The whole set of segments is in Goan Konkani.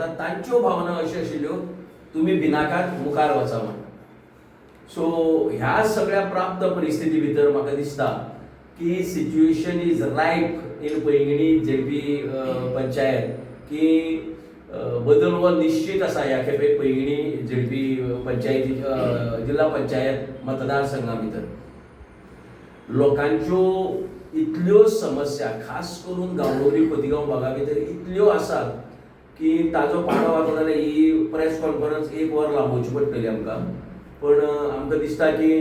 करता तांच्यो भावना अश्यो आशिल्ल्यो, तुमी भिनाकात, मुखार वचा म्हण. सो ह्या सगळ्या प्राप्त परिस्थिती भितर म्हाका दिसता की situation is ripe in Poinguinim ZP panchayat की बदल हो निश्चित आसा ह्या खेपे पैंगिणी झेडपी पंचायती जिल्हा पंचायत मतदारसंघा भितर. लोकांच्यो इतल्यो समस्या, खास करून गांवडोंगरी खोतीगांव भागा भितर इतल्यो आसात की ताजो पाडो वता जाल्यार ही प्रेस कॉन्फरन्स एक वर लांबोवची पडटली आमकां. पण आमकां दिसता की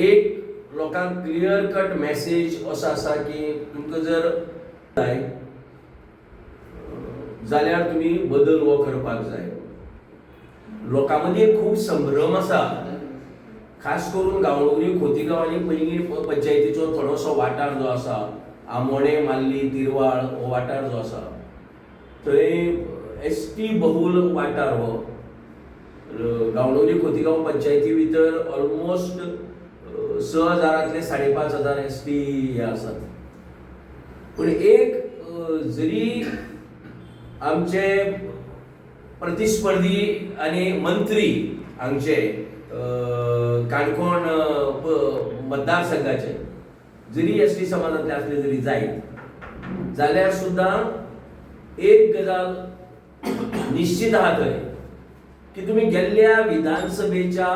एक लोकांक क्लियर कट मॅसेज असो आसा की तुमकां जर जाय जाल्यार तुमी बदल हो करपाक जाय. लोकां मदीं खूब संभ्रम आसा, खास करून गांवडोंगरी खोतीगांव आनी पैंगीण पंचायतीचो थोडोसो वाठार जो आसा, आमोणें, माल्ली, तिरवाळ हो वाठार जो आसा, थंय एसटी बहुल वाठार हो. गांवडोंगरी खोतीगांव पंचायती भितर ऑलमोस्ट 6 हजारांतले 5,500 एसटी हे आसात. पूण एक जरी आमचे प्रतिस्पर्धी आनी मंत्री हांगचे काणकोण मतदारसंघाचे जरी एसटी समाजांतले असले जरी जायत जाल्यार सुद्दां एक गजाल निश्चित आहा थंय की तुमी गेल्ल्या विधानसभेच्या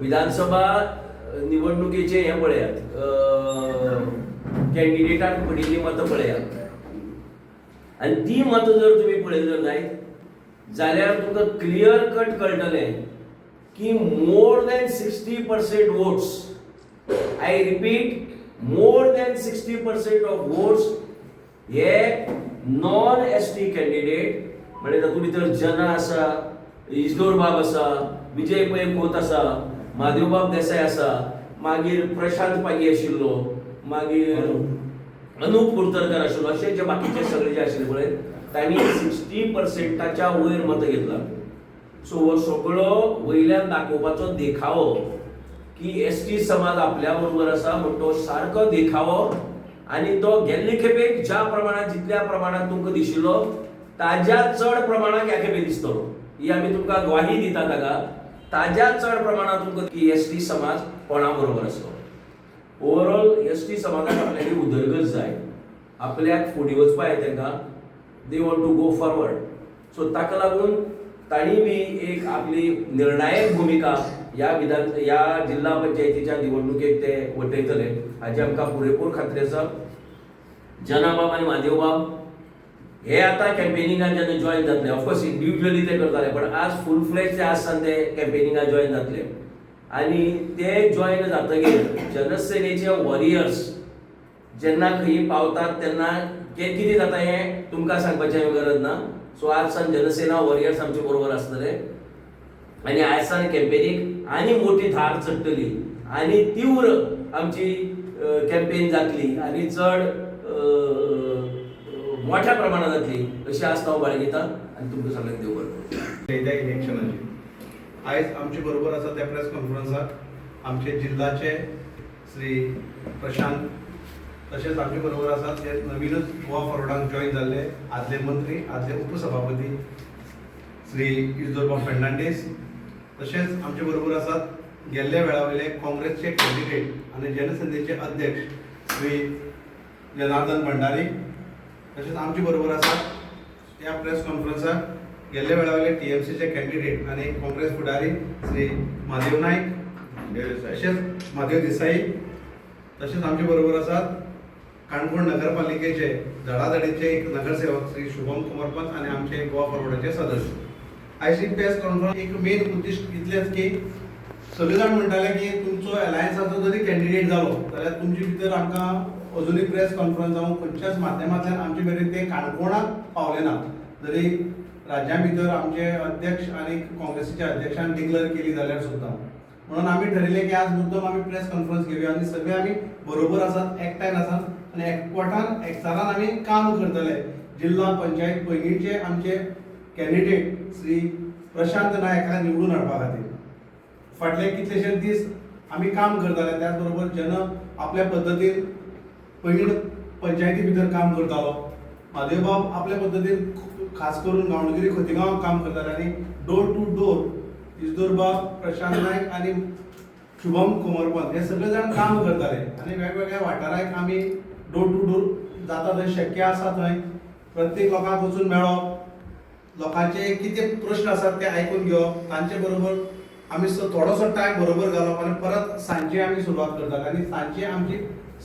विधानसभा निवडणुकेचे हे पळयात, कॅन्डिडेटाक पडिल्ली मतां पळयात आनी ती मतां जर तुमी पळयली जर जायत जाल्यार तुमकां क्लियर कट कळटलें की more than 60% votes, I repeat, more than 60% of votes हे नॉन एसटी कॅन्डिडेट, म्हणजे तातूंत भितर जना आसा, इजदोर बाब आसा, विजय पै खोत आसा, म्हादेवबाब देसाय आसा, मागीर प्रशांत पागी आशिल्लो, मागीर अनुप कुर्तरकर आशिल्लो, अशे जे बाकीचे सगळे जे आशिल्ले पळय, तांणी 60 पर्सेंटाच्या वयर मतां घेतला. सो हो सगळो वयल्यान दाखोवपाचो देखावो की एसटी समाज आपल्या बरोबर आसा म्हण, तो सारको देखावो आनी तो गेल्ले खेपेक ज्या प्रमाणात, जितल्या प्रमाणात तुमकां दिशिल्लो, ताज्या चड प्रमाणात ह्या खेपे दिसतलो, ही आमी तुमकां ग्वाही दितात हांगा. ताज्या चड प्रमाणात तुमकां की एसटी समाज कोणा बरोबर आसलो. ओवरऑल एसटी समाजाक आपल्याली उदरगत जाय, आपल्याक फुडें वचपा जाय तांकां. They want to go forward. So ताका लागून तांणी बी एक आपली निर्णायक भुमिका ह्या विधान ह्या जिल्हा पंचायतीच्या निवडणुकेक ते वटयतले हाची आमकां पुरेपूर खात्री आसा. जनाबाब आनी म्हादेवबाब हे आतां कॅम्पेनिंगान जेन्ना जॉयन जातले, ऑफकोर्स इंडिविज्युअली ते करताले, पण आज फूल फ्लॅज ते आसात, ते कॅम्पेनिंगान जॉयन जातले आनी ते जॉयन जातगीर जनसेनेचे वॉरियर्स जेन्ना खंय पावतात तेन्ना कितें जाता हें तुमकां सांगपाचें गरज ना. सो आज सावन जनसेना वॉरियर्स आमचे बरोबर आसतले आनी आयज सावन कॅम्पेनीक आनी मोठी धार चडटली आनी तीव्र आमची कॅम्पेन जातली आनी चड मोठ्या प्रमाणात जातली अशी आस्त हांव बाळगिता आनी तुमकां सगळ्यांक देव बरें करूं. त्या इलेक्शनाची आयज आमचे बरोबर आसा त्या प्रेस कॉन्फरन्साक आमचे जिल्लाचे श्री प्रशांत, तशेंच आमचे बरोबर आसात जे नवीनच गोवा फॉरवर्डाक जॉयन जाल्ले आदले मंत्री, आदले उपसभापती श्री इजदोरबाब फेर्नांडीस, तशेंच आमचे बरोबर आसात गेल्ल्या वेळा वयले काँग्रेसचे कॅन्डिडेट आनी जनसेनेचे अध्यक्ष श्री जनार्दन भंडारी, तशेंच आमचे बरोबर आसात ह्या प्रेस कॉन्फरन्साक गेल्ल्या वेळा वयले टीएमसीचे कॅन्डिडेट आनी काँग्रेस फुडारी श्री म्हादेव नायक, तशेंच म्हादेव देसाई, तशेंच आमचे बरोबर आसात काणकोण नगरपालिकेचे धडाधडीचे एक नगरसेवक श्री शुभम कोमरपंत आनी आमचे गोवा फॉरवर्डाचे सदस्य. आयज ही प्रेस कॉन्फरन्स एक मेन उद्दिश्ट इतलेंच की सगळे जाण म्हणटाले की तुमचो अलायन्साचो जरी कॅन्डिडेट जालो जाल्यार तुमचे भितर आमकां अजुनूय प्रेस कॉन्फरन्स जावं खंयच्याच माध्यमांतल्यान आमचे मेरेन ते काणकोणाक पावले ना, जरी राज्या भितर आमचे अध्यक्ष आनी काँग्रेसीच्या अध्यक्षान डिक्लेअर केली जाल्यार सुद्दां. म्हणून आमी ठरयलें की आज मुद्दम आमी प्रेस कॉन्फरन्स घेवया आनी सगळे आमी बरोबर आसात, एकठांय आसात आनी एकवटान एकचारान आमी काम करतले जिल्हा पंचायत पैंगीणचे आमचे कॅन्डिडेट श्री प्रशांत नायक हाका निवडून हाडपा खातीर. फाटले कितलेशे दीस आमी काम करताले. त्याच बरोबर जन आपल्या पद्दतीन पैंगीण पंचायती भितर काम करतालो, म्हादेवबाब आपल्या पद्दतीन. खास करून गांवडोंगरी खोतीगांवाक काम करताले आनी डोर टू डोर इजदोरबाब, प्रशांत नायक आनी शुभम कोमरपंत हे सगळे जाण काम करताले आनी वेगवेगळ्या वाठाराक आमी डोर टू डोर जाता थंय शक्य आसा थंय प्रत्येक लोकांक वचून मेळप, लोकांचे कितें प्रश्न आसात ते आयकून घेवप, तांचे बरोबर आमी थोडोसो टायम बरोबर घालप आनी परत सांजे आमी सुरवात करताले आनी सांजे आमची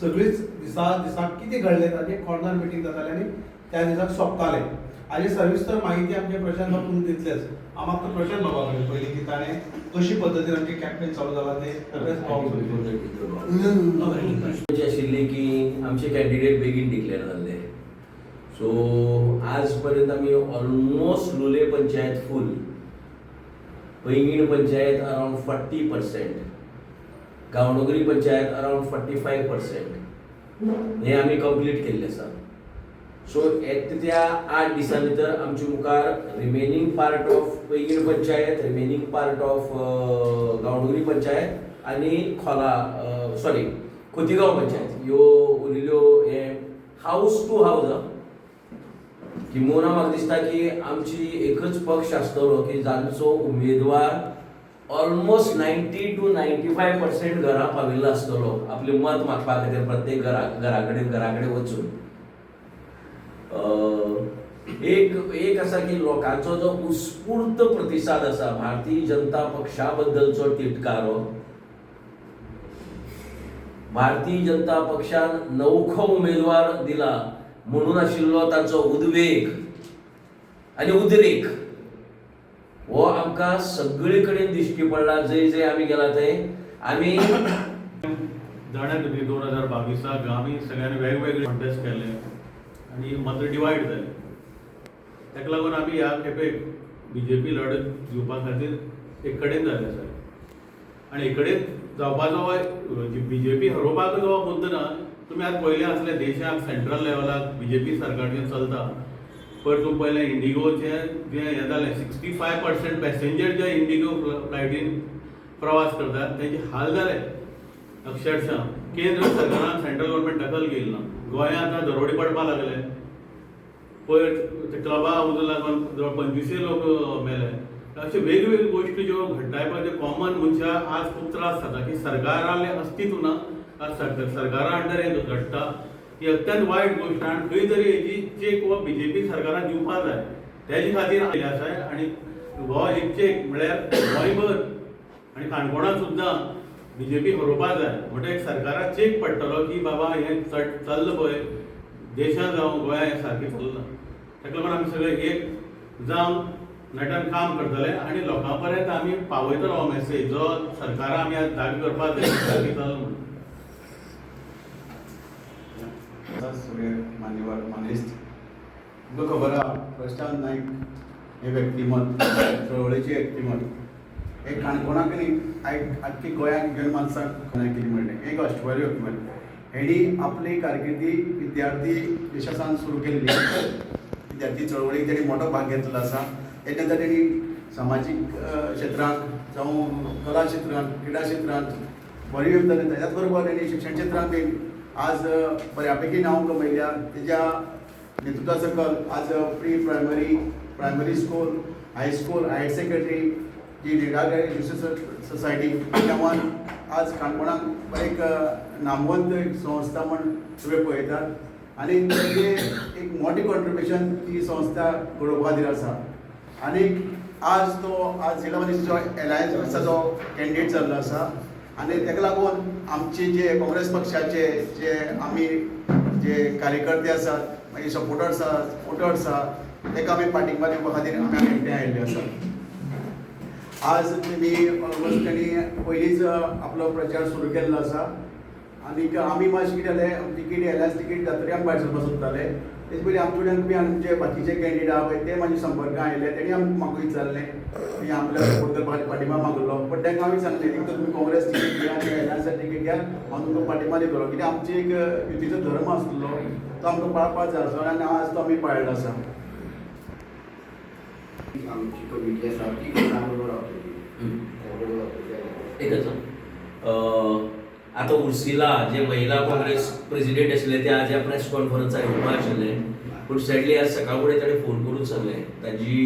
सगळीच दिसा दिसाक कितें घडलें ताचें कॉर्नर मिटींग जातालें आनी त्या दिसाक सोंपतालें. हाजी सविस्तर माहिती आमचे प्रशांत बाब तुमकां दितलेच. हांव मागता प्रशांत बाबा कडेन पयलीं की ताणें कशी पद्दतीन आमची कॅम्पेन चालू जाला ते अशी आशिल्ली की आमचे कॅन्डिडेट बेगीन डिक्लेअर जाल्ले. सो आज पर्यंत आमी almost Lule panchayat full, Poinguinim panchayat around 40%, Gaondongri panchayat around 45% हे आमी कंप्लीट केल्ले आसा. सो येता त्या 8 दिसां भितर आमचे मुखार remaining part of Poinguinim panchayat, remaining part of Gaondongri panchayat आनी खोला सॉरी खोतीगांव पंचायत ह्यो उरिल्ल्यो हे हावस टू हावस. आं, किंबहुना म्हाका दिसता की आमची एकच पक्ष आसतलो की जांचो उमेदवार ऑलमोस्ट 90 टू 95% घरां पाविल्लो आसतलो आपलें मत मागपा खातीर प्रत्येक घरा घरा कडेन घरा कडेन वचून. एक एक आसा की लोकांचो जो उत्स्फूर्त प्रतिसाद आसा भारतीय जनता पक्षा बद्दलचो तिटकारो, भारतीय जनता पक्षान नवखो उमेदवार दिला म्हणून आशिल्लो तांचो उद्वेग आनी उद्रेक हो आमकां सगळे कडेन दिश्टी पडला. जंय जंय आमी गेला थंय आमी जाणा तुमी 2022 आमी सगळ्यांनी वेगवेगळे कॉन्टेस्ट केले आनी मात्र डिवायड जाले. ताका लागून आमी ह्या खेपेक बीजेपी लढत दिवपा खातीर एक कडेन जाल्ले आसा आनी एक कडेन जावपाचो बीजेपी हरोवपाचो जो मुद्दो ना. तुमी आज पळयलें आसलें देशाक सेंट्रल लेवलाक बीजेपी सरकार जें चलता पयर तुमी पळयलें इंडिगोचें जें हें जालें, 65% पॅसेंजर जे इंडिगो फ्लायटीन प्रवास करतात तेंचे हाल जाले अक्षरशः. केंद्र सरकारान सेंट्रल गव्हर्मेंट दखल घेयली ना. गोंयांत आतां दरोडे पडपाक लागले. पयर ते क्लबा उजो लागून जवळ 25 लोक मेले. अश्यो वेगवेगळ्यो गोश्टी ज्यो घडटाय पळय त्यो कॉमन मनशाक आज खूब त्रास जाता की सरकारालें अस्तित्व ना. आज सरकारा अंडर हें घडटा ही अत्यंत वायट गोश्ट आनी खंय तरी हेजी चेक हो बीजेपी सरकारान दिवपा जाय. तेजे खातीर आसा आनी हो एक चेक म्हळ्यार गोंयभर आनी काणकोणांत सुद्दां बीजेपी हरोवपा जाय. म्हणटकीर एक सरकाराक चेक पडटलो की बाबा हें चल्लां पळय देशांत जावं गोंयांत हें सारकें चल्लां. ताका लागून आमी सगळे एक जावन नेटान काम करतले आनी लोकां पर्यंत आमी पावयतलो हो मॅसेज जो सरकारान आमी आज जागे करपाक जाय सारकें चल्लां म्हणून. सगळे मान्यवर मानेस्त, तुमकां खबर आहा प्रशांत नायक हे व्यक्तिमत्व, चळवळीचें व्यक्तिमत्व हे काणकोणाक न्ही आयक आख्खी गोंयाक घेवन माणसाक कितें म्हणलें एक अश्टवारी व्यक्तिमत्व. हेणी आपली कारकिर्दी विद्यार्थी देशासान सुरू केल्ली. विद्यार्थी चळवळीक तेणी मोठो भाग घेतलेलो आसा. तेच्या नंतर तेणी सामाजीक क्षेत्रांत जावं कला क्षेत्रांत, क्रिडा क्षेत्रांत बरें योगदान. त्याच्याच बरोबर तेणी शिक्षण क्षेत्रांत बी आज बऱ्या पैकी नांव कमयल्या. तेज्या नेतृत्वा सकल आज pre primary, primary school, high school, higher secondary जी निरागरी एज्युकेशन सोसायटी नांवान आज काणकोणाक एक नामवंत एक संस्था म्हण सगळे पळयतात आनी तेजें एक मोठें कॉन्ट्रिब्युशन ती संस्था घडोवपा खातीर आसा. आनी आज तो आज जिल्ला परिशदेचो एलायन्स पक्षाचो कॅन्डिडेट जाल्लो आसा आनी ताका लागून आमचे जे काँग्रेस पक्षाचे जे आमी जे कार्यकर्ते आसात, मागीर सपोर्टर्स आसात, वोटर्स आसा, ताका आमी पाठिंबा दिवपा खातीर आमी हांगा एकठांय आयिल्ले आसात. आज तेमी ऑलमोस्ट तेणी पयलींच आपलो प्रचार सुरू केल्लो आसा. आनीक आमी मातशें कितें जालें, तिकीट एलायन्स तिकीट जातकीर आमी भायर सरपाक सोदताले. तेजे पयलीं आमचे कडेन तुमी आमचे बाकीचे कॅन्डिडेट आहा पळय ते म्हाजे संपर्कान आयले. तेणी आमकां म्हाका विचारलें की आपल्याक सपोर्ट करपा खातीर पाठिंबा मागलो. बट तांकां हांवें सांगलें एक तर तुमी काँग्रेस तिकीट घेया आनी एलायन्सा तिकीट घ्या, हांव तुमकां पाठिंबा दितलो. कित्याक आमची एक युतीचो धर्म आसलो तो आमकां पाळपाक जाय आसलो आनी आज तो आमी पाळिल्लो आसा. आमची कमिटी आसा ती कोणा बरोबर रावतली, कोणा बरोबर रावतली? एकच. आतां उर्सिला जे महिला काँग्रेस प्रेसिडेंट आशिल्ले ते आज ह्या प्रेस कॉन्फरन्साक येवपा आशिल्ले, पूण सॅडली आज सकाळ फुडें ताणें फोन करून सांगलें ताजी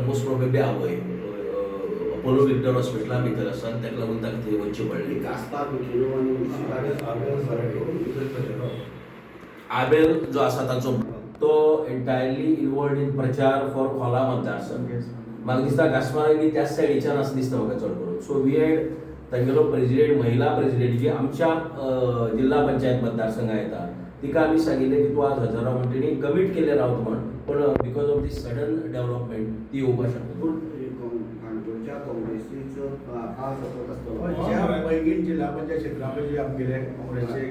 मोस्ट प्रोबेबली आवय अपोलो विक्टर हॉस्पिटला भितर आसा आनी ताका लागून ताका थंय वचचें पडलें. गास्पार मिकेलो आनी उर्सिला. आबेल जो आसा ताचो तो एंटायरली इनवॉल्ड इन प्रचार फॉर खोला मतदारसंघ. म्हाका दिसता गास्पाराक बी त्याच सायडीच्यान आसा दिसता म्हाका चड करून. सो we had तांगेलो प्रेजिडेंट, महिला प्रेजिडेंट जी आमच्या जिल्हा पंचायत मतदारसंघात येता, तिका आमी सांगिल्लें की तूं आज हजर राव म्हण. तेणी कमीट केल्लें रावत म्हण, पूण because of this sudden development ती येवपाक शकना. पूण काणकोणच्या काँग्रेसीचो आज सपोर्ट आसतलो. ज्या पैंगीण जिल्हा पंचायत क्षेत्रामध्ये जे आमगेले काँग्रेसचे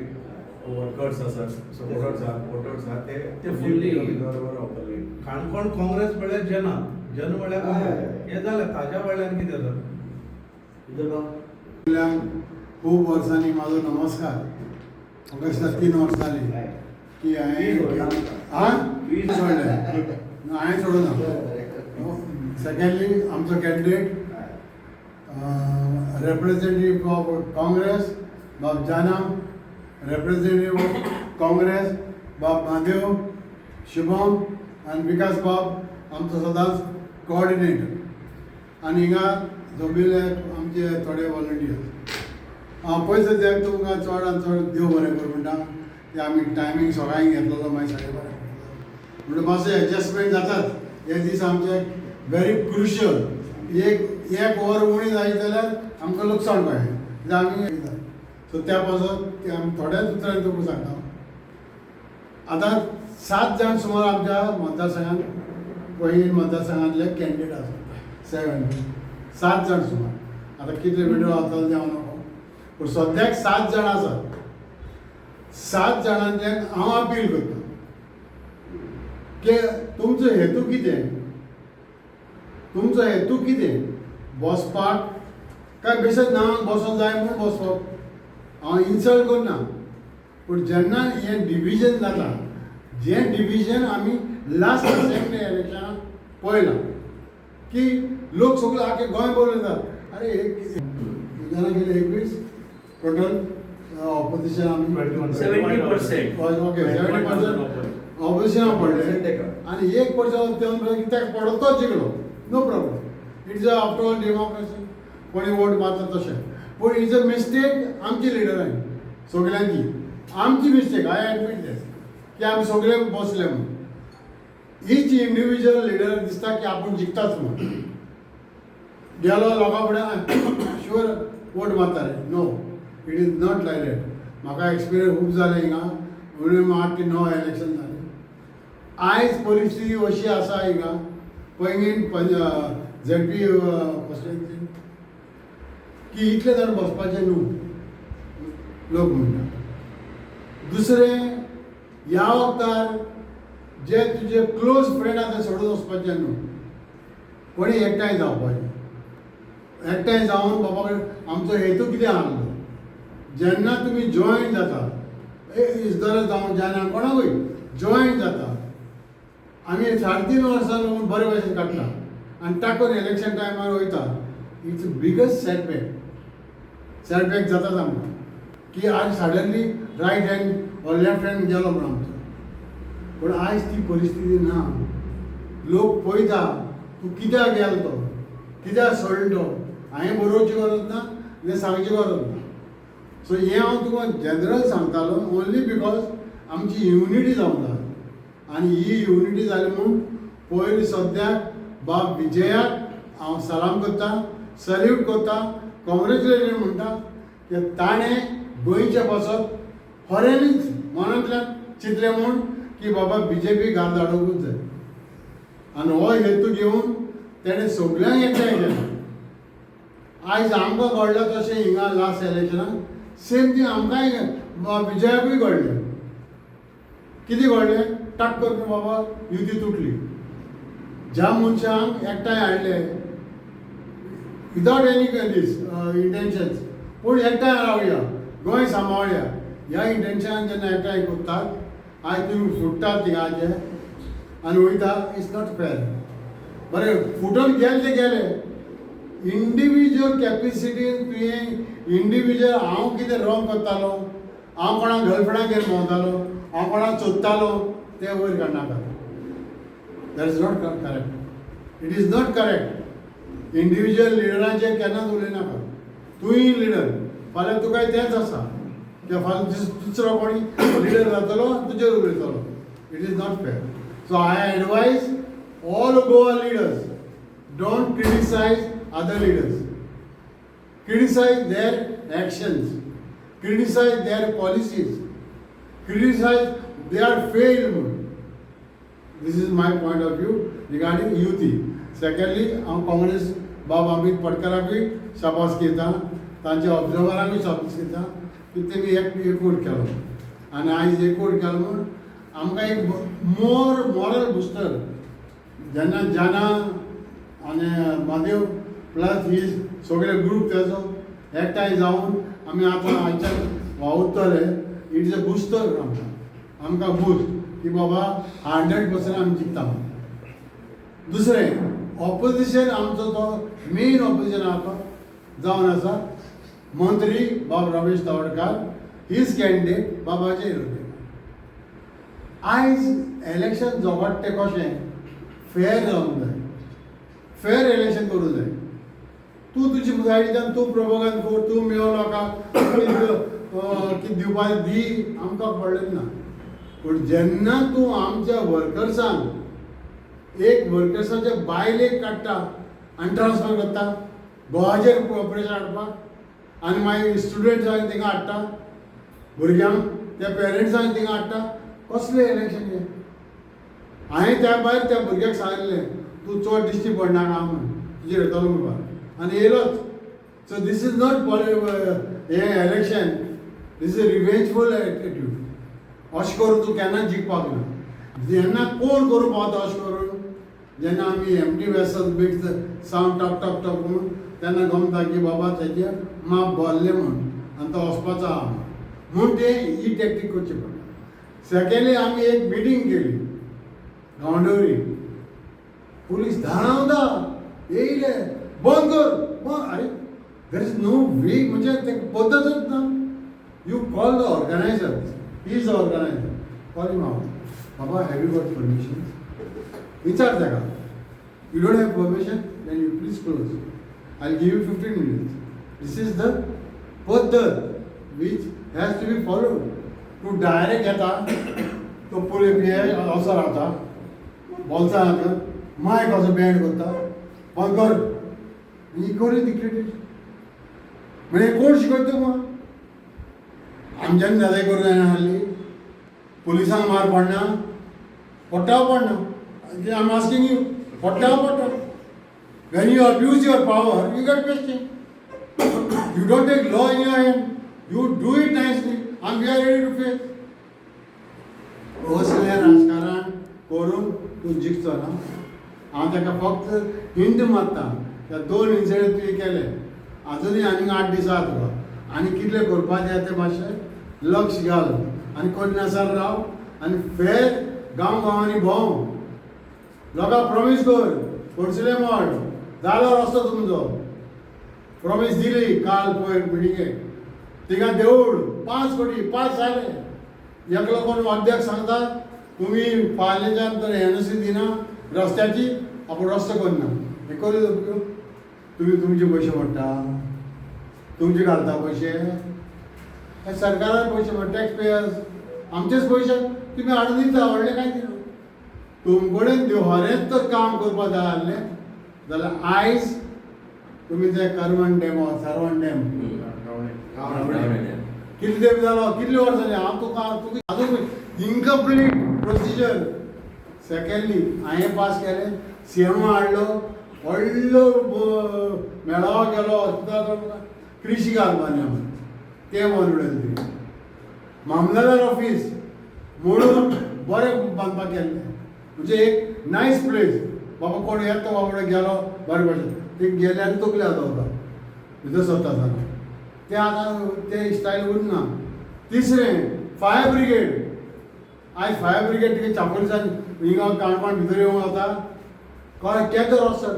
वर्कर्स आसात, सपोर्टर्स आहात, वोटर्स आहात, ते ते fully- बरोबर रावतले. काणकोण काँग्रेस म्हळ्यार जना, जन म्हळ्यार काँग्रेस. हें जालें. ताज्या वयल्यान कितें जाता? सगळ्यांक खूब वर्सांनी म्हाजो नमस्कार. म्हाका दिसता 3 वर्सां जालीं की हांवें आं सोडलें, हांवें सोडूना. सेकंडली आमचो कॅन्डिडेट रेप्रेझेंटेटीव ऑफ काँग्रेस बाब जाना, रेप्रेझेंटेटीव ऑफ काँग्रेस बाब महादेव, शुभम आनी विकास बाब आमचो सदांच कोऑर्डिनेटर, आनी हिंगा जमिल्ले आमचे थोडे वॉलंटियर्स. हांव पयस सद्याक तुमकां चड आनी चड देव बरें करूं म्हणटा की आमी टायमींग सकाळीं घेतलेलो, मागीर 12:30 म्हणटा मातशें एडजस्टमेंट जातात. हे दीस आमचे व्हेरी क्रुशियल. एक एक वर उणी जायत जाल्यार आमकां लुकसाण कळ्ळें कित्याक आमी सो त्या पासत ते आमी थोड्याच उतरांनी तुमकां सांगता. आतां 7 जाण सुमार आमच्या मतदारसंघात, पैंगीण मतदारसंघांतले कॅन्डिडेट आसा, 7 7 जाण सुमार. आतां कितले विड्रो जातले ते हांव नको, पूण सद्याक 7 जाण आसात. 7 जाणांतल्यान हांव अपील करता की तुमचो हेतू कितें, तुमचो हेतू कितें, बसपाक काय बेशक नांवाक बसोंक जाय म्हूण बसप, हांव इन्सल्ट करना. पूण जेन्ना हें डिविजन जाता, जें डिविजन आमी लास्ट असेंब्ली इलेक्शनाक पळयलां की लोक सगळे आख्खे गोंय भर उलयतात, अरे एक जाणां गेले 21 टोटल ऑपोजिशन आमी 70%. ओके 70% ऑपोजिशनाक पडले आनी 1% ते कित्याक पडलो तो जिखलो, no problem, it's a after all democracy, कोणी वोट मारता तशें. पूण it's a mistake आमची लिडरांनी सगल्यांची, आमची मिस्टेक, I admit that की आमी सगळे बसले म्हूण. इच इंडिविज्युअल लिडर दिसता की आपूण जिखताच म्हूण गेलो लोकां फुडें शुअर वोट मारताले. No, it is not like that. म्हाका एक्सपिरियन्स खूब जालें हिंगा, म्हणून 8 ते 9 इलेक्शन जालें. आयज परिस्थिती अशी आसा हिंगा पैंगीण झेडपी कॉन्स्टिट्युएन्सी की इतले जाण बसपाचे न्हू लोक म्हणटा. दुसरें, ह्या वखदार जे तुजे क्लोज फ्रेंड आसा ते सोडून वचपाचें न्हू, कोणी एकठांय जावपाचें, एकठांय जावन बाबा आमचो हेतू कितें आसलो. जेन्ना तुमी जॉयन जाता, इजदर जावं जेन्ना कोणाकूय जॉयन जाता, आमी 3.5 वर्सां लागून बरे भशेन काडटा आनी टाकून इलेक्शन टायमार वयता, it's biggest setback. Setback जाताच आमकां की आज suddenly right hand or left hand गेलो म्हूण आमचो. पूण आयज ती परिस्थिती ना. लोक पळयता तूं कित्याक गेलो तो, कित्याक सोडलो तो, हांवें बरोवची गरज ना, हें सांगची गरज ना. सो हें हांव तुका जनरल सांगतालो ओन्ली because आमची युनिटी जावंक जाय, आनी ही युनिटी जाली म्हूण पयलीं सद्याक बाब विजयाक हांव सलाम करता, सल्यूट करता, कॉंग्रेच्युलेशन म्हणटा की ताणें गोंयचे पासत खऱ्यांनीच मनांतल्यान चिंतलें म्हूण की बाबा बीजेपी घाल धाडोवंकूच जाय, आनी हो हेतू घेवन तेणें सगल्यांक एकठांय केलें. आयज आमकां घडलां तशें हिंगा लास्ट इलेक्शनाक सेम थिंग आमकांय विजयाकूय घडलें. कितें घडलें, टाक करून बाबा युती तुटली. ज्या मनशांक एकठांय हाडले विदावट एनी दीस इंटेन्शन्स, पूण एकठांय रावया, गोंय सांबाळया ह्या इंटेन्शनान जेन्ना एकठांय करतात, आयज तुमी फुट्टात थिंगाचे आनी वयता, it's not fair. बरें, फुटून गेले ते गेले, इंडिविज्युअल कॅपेसिटीन तुवें इंडिविज्युअल हांव कितें रॉंग करतालो, हांव कोणाक गर्लफ्रेंडाक घेवन भोंवतालो, हांव कोणाक सोदतालो, तें वयर काडनाका. That is not correct. It is not correct. Individual लिडरांचेर केन्नाच उलयनाका. तूंय लिडर, फाल्यां तुकाय तेंच आसा की फाल्यां दुसरो कोणी लिडर जातलो, तुजेर उलयतलो. It is not fair. So I advise all Goa leaders, don't criticize other leaders. Criticize their actions, criticize their policies, criticize they are failed म्हणून. This is my point of view regarding युती. Secondly, हांव काँग्रेस बाब अमीत पटकराकूय शाबास दिता, तांच्या ऑब्जर्वरांकूय शाबास दिता की तेमी एक एकवट केलो आनी आयज एकवट केलो म्हूण आमकां एक मोर मॉरल बुस्टर. जेन्ना जाना आनी म्हादेव प्लस ही सगळे ग्रूप तेजो एकठांय जावन आमी आतां आयच्यान वावुरतले, it is a booster आमकां. आमकां बूस्ट की बाबा 100% आमी जिखता. दुसरें ऑपोजिशन, आमचो तो मेन ऑपोजिशन आहा तो जावन आसा मंत्री बाब रमेश तवडकार, his candidate बाब अजय लोटलेकर. आयज इलेक्शन झगडटे कशें फेर जावंक जाय, फेर इलेक्शन करूंक जाय. तूं तुजी सायडीच्यान तूं प्रोपोगंड कर, तूं मेळ लोकांक कितें दिवपाचें दी, आमकां पडलें ना. पूण जेन्ना तूं आमच्या वर्कर्सांक, एक वर्कर्साच्या बायलेक काडटा आनी ट्रान्सफर करता गोवाचेर प्रेशर हाडपाक, आनी मागीर स्टुडंट्सांक थिंगा हाडटा, भुरग्यांक त्या पेरंट्सांक थिंगा हाडटा, कसलें इलेक्शन हें? हांवें त्या भायर त्या भुरग्याक सांगिल्लें, तूं चड दिश्टी पडनाका म्हूण, तुजेर येतलो म्हणपाक, आनी येयलोच. So this is not हें election, this is revengeful attitude. अशें करून तूं केन्नाच जिखपाक ना. जेन्ना कोण करूंक पावता अशें करून, जेन्ना आमी एमटी वेसल बीग सावंड टक टक टक म्हणून तेन्ना गमता की बाबा तेजें माप भरलें म्हूण आनी तो वचपाचो आहा म्हूण ते ही टॅक्टीक करची पडटा. सेकेंडली, आमी एक मिटींग केली गांवडोंगरी, पुलीस धांवता येयले, बंद कर बंद. अरे, there is no way, म्हणजे ते पद्दतच ना. You call the organizer, he is the organizer, call him out. Baba, have you got permission? विचार ताका. You don't have permission, then you please close. I give you 15 minutes. This is the पद्दत which has to be followed. तूं डायरेक्ट येता, तो पुलीस असो रावता, बोल्सां मायक असो बँड करता, बंद कर, ही करी डिक्टेटेड. म्हणजे कोण शिकयता तुका? आमच्यान दादाय करूंक जायना आहली? पुलिसांक मार पडना? पडटा पडना? I am asking you, पडटा पडटा? When you abuse your power, you get questioned. You don't take law in your hand. You do it nicely, and we are ready to face. असलें राजकारण करून तूं जिखचो ना. हांव ताका फक्त हिंट मारता, त्या दोन इन्सिडंट तुवें केले, आजुनूय आनीक 8 दीस आहा तुका, आनी कितले करपाचें तें मातशें लक्ष घाल आनी कोण नासार राव आनी फेर गांव गांवांनी भोंव, लोकांक प्रॉमीस कर, पणसुले मळ जालो रस्तो तुमचो, प्रॉमीस दिली काल पयर मिटिंगेक, थिंगा देवूळ 5 कोटी पास जाले. एकलो कोण अध्यक्ष सांगता, तुमी फाल्याच्यान तर एनओसी दिना रस्त्याची, आपूण रस्तो करना. हे करूं उपयोग? तुमी तुमचे पयशे मोडटा, तुमचे घालता पयशे, हे सरकारान पयशे मोड, टॅक्स पेयर्स आमचेच पयशे तुमी हाडून दिता, व्हडलें कांय दिना. तुमकडेन देवहारेंच तर काम करपाक जाय आहलें जाल्यार आयज तुमी ते करवण डॅम, सर्वण डॅम कितले तेंप जालो, कितले वर्सां जाली, हांव तुका तुका अजून इनकम्प्लीट प्रोसिजर. सेकंडली, हांवें पास केलें, सीएम हाडलो, व्हडलो मेळावो केलो हॉस्पिटल कृषी घालपाक, तें बंद उडयलें तुवें. मामलेदार ऑफीस म्हणून बरें बांदपाक गेल्लें, म्हणजे एक नायस प्लेस, बाबा कोण येता बाबडो गेलो बरें भशेन, ते गेले आनी तकली आतां भितर सरता आसतना ते आतां ते स्टायल उरना. तिसरें, फायर ब्रिगेड. आयज फायर ब्रिगेड तुगे चापोलीसान हिंगा काणकोण भितर येवंक वता, कळ्ळें? केदो रस्तो.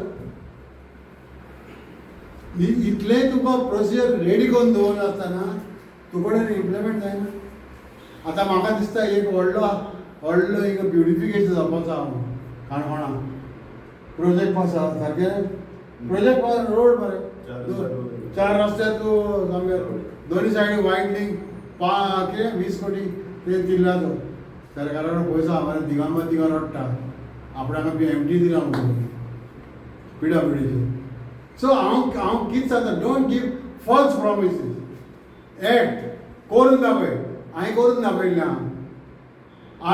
इतलें तुका प्रोसिजर रेडी करून दवरलो आसतना तूं कडेन इम्प्लिमेंट जायना. आतां म्हाका दिसता एक व्हडलो व्हडलो एक ब्युटिफिकेशन जावपाचो आहा काणकोणा प्रोजेक्ट पास आसा सारकें प्रोजेक्ट पास रोड मरे चार रस्त्यार तूं सामकें दोनी सायडी वायडनींग कितें 20 कोटी ते दिल्ला तो सरकारान पयसो आहा मरे दिगंबर दिगा रडटा आपणाक बी एम टी दिला म्हणून पीडब्ल्यूडीचे. सो हांव हांव कितें सांगता, don't give false promises, act करून दाखय. हांवें करून दाखयल्लें आहा.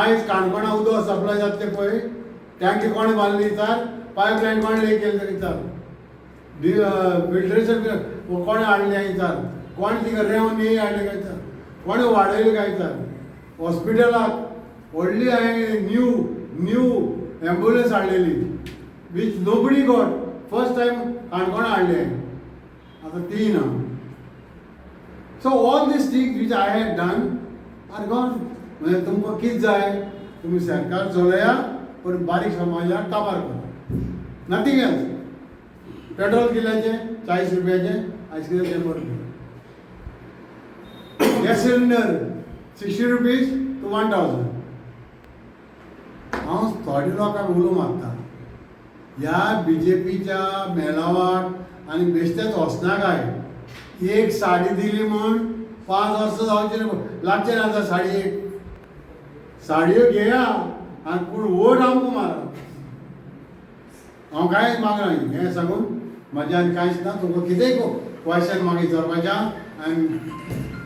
आयज काणकोणा उदक सप्लाय जातलें पळय, टँकी कोणें बांदली विचार, पायप लायन कोणें ले केली विचार, फिल्ट्रेशन कोणें हाडलें विचार, कोणें थिंगा रेंव न्ही हाडलें काय विचार, कोणें वाडयलें काय विचार. हॉस्पिटलाक व्हडली हांवें न्यू न्यू एम्बुलन्स हाडलेली which nobody got, first time काणकोणा हाडलें, आतां ती ना. So all these things which I had done are gone. म्हणजे तुमकां कितें जाय तुमी सरकार चलया पूण बारीक समाजाक काबार करा, नथींग एल्स. पेट्रोल कितल्याचें 40 रुपयाचें, आयज कितें 100 रुपया. Gas cylinder 60 rupees to 1000. हांव थोड्या लोकांक उलो मारता ह्या बीजेपीच्या मेलावाक आनी बेश्टेच वचनाकाय. एक साडी दिली म्हूण 5 वर्सां जावचें लागचें ना आतां साडी, एक साडयो घेया आनी पूण वोट आमकां मारा. हांव कांयच मागना हें सांगून म्हज्यान कांयच ना. तुमकां कितेंय क्वेश्चन म्हाका विचारपाचें आनी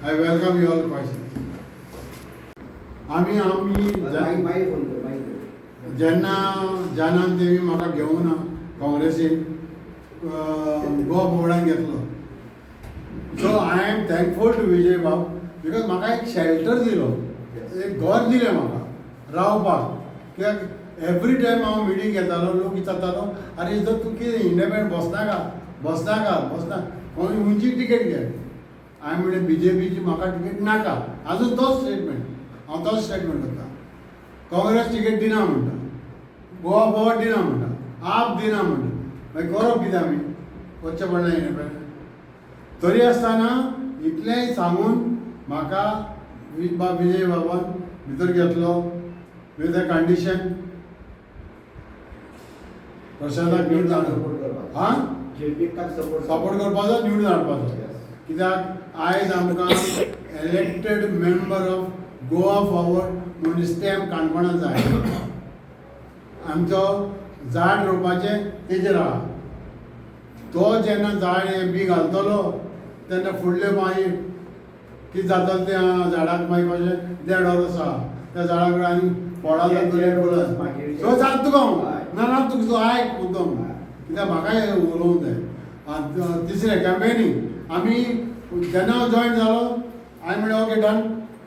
I welcome you all question. आमी आमी मागीर फोन कर मागीर. जेन्ना जानान तेमी म्हाका घेवंक ना काँग्रेसीन गोवा फॉरवर्डान घेतलो. So I am thankful to Vijay Babu because म्हाका एक शेल्टर दिलो, एक घर दिलें म्हाका रावपाक. कित्याक एवरी टायम हांव मिटींग घेतालो, लोक विचारतालो आरे जर तूं कितें इंडिपेंडंट बसनाका बसनाका बसना कोण खंयची टिकेट घे. हांवें म्हणलें बीजेपीची म्हाका टिकेट नाका. आजून तोच स्टेटमेंट, हांव तोच स्टेटमेंट करता. काँग्रेस टिकेट दिना म्हणटा, गोवा फॉरवर्ड दिना म्हणटा, आप दिना म्हणटा, मागीर करप कितें आमी वचचें पडलें इंडिपेंडंट. तरी आसतना इतलेंय सांगून म्हाका विजय बाबान भितर घेतलो विथ अ कंडिशन प्रशांताक निवडून हाडून हां जेपीक सपोर्ट सपोर्ट करपाचो, निवडून हाडपाचो. कित्याक आयज आमकां elected member of Goa Forward म्हणून स्टॅम्प काणकोणा जाय. आमचो झाड रोवपाचें तेजेर आहा. तो जेन्ना झाड हें बी घालतलो तेन्ना फुडले मागीर कितें जातलें तें झाडाक मागीर कशें देड वर्स आसा त्या झाडा कडेन आनी फळां जातलीं फुलां. सो सांगता तुका हांव ना ना तुका आयक मुद्दम कित्याक म्हाकाय उलोवंक जाय. आनी तिसरें कॅम्पेनींग आमी जेन्ना हांव जॉयन जालो हांवें म्हणलें okay done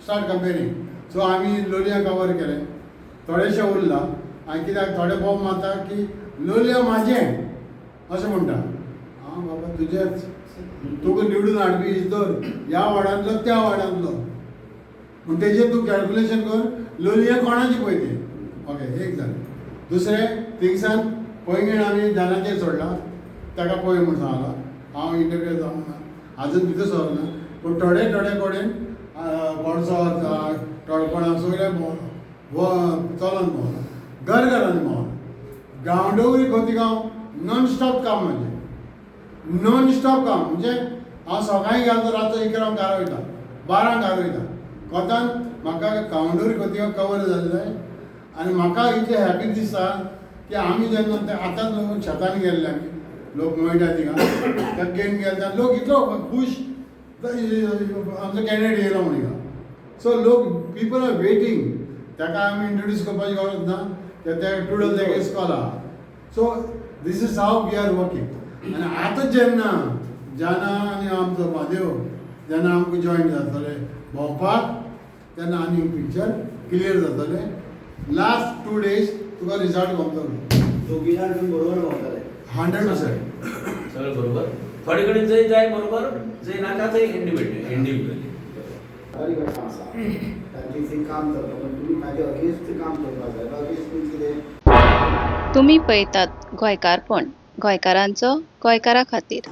start campaigning. So आमी लोलयां कवर केलें, थोडेशें उरलां. आनी कित्याक थोडे बोब मारता की लोलयां म्हाजें अशें म्हणटा. हांव बाबा तुजेंच, तुका निवडून हाडपी दर ह्या वार्डांतलो त्या वार्डांतलो, पूण तेजेर तूं कॅल्कुलेशन कर लोलयां कोणाची पळय तें. ओके एक जालें. दुसरें थिंगसान पैंगीण आमी जानाचेर सोडला, ताका पळय म्हूण सांगलां. हांव इंटरव्यू जावंक ना आजून भितर सरना, पूण थोडे थोडे कडेन गोडसो टोळपणां सगळें भोंवलो, चलोन भोंवलो, घर घरांनी भोंवलो. गांवडोंगरी खोतिगांव नॉन स्टॉप काम, म्हणजे नॉन स्टॉप काम म्हणजे हांव सकाळीं गेलो तर रातचो 11 घरा वयता, 12 घरा वयता. कोतान म्हाका गांवडोंगरी खोतिगांव कवर जाल्लें आनी म्हाका इतलें हॅपी दिसता की आमी जेन्ना ते आतांच लोक शेतान गेल्ले आमी लोक मेळटा थिंगा त्या गेम गेले तेन्ना लोक इतलो खूश आमचो कॅन्डिडेट येयलो म्हण हिंगा. सो लोक people are waiting. ताका आमी इंट्रोड्यूस करपाची गरज ना, त्या टुडल तेका इस्कॉल आहा. So this is how we are working. आनी आतां जेन्ना जाना आनी आमचो म्हादेव जेन्ना आमकां जॉयन जातले भोंवपाक तेन्ना आनी पिक्चर क्लियर जातलें. लास्ट 2 डेज तुका रिजल्ट गावतलो. दोगी जाण तुम्ही बरोबर भोंवताले. 100%. सगळं बरोबर. थोडे कडेन जंय जाय बरोबर, जंय नाका थंय इंडिपेंडंट इंडिव्हिज्युअली. बरी घटना आसा तांचे थंय काम चलता, पण तुमी ताजे अगेन्स्ट काम करपाक जाय. अगेन्स्ट मीन्स कितें? तुमी पळयतात गोंयकारपण, गोंयकारांचो गोंयकारा खातीर.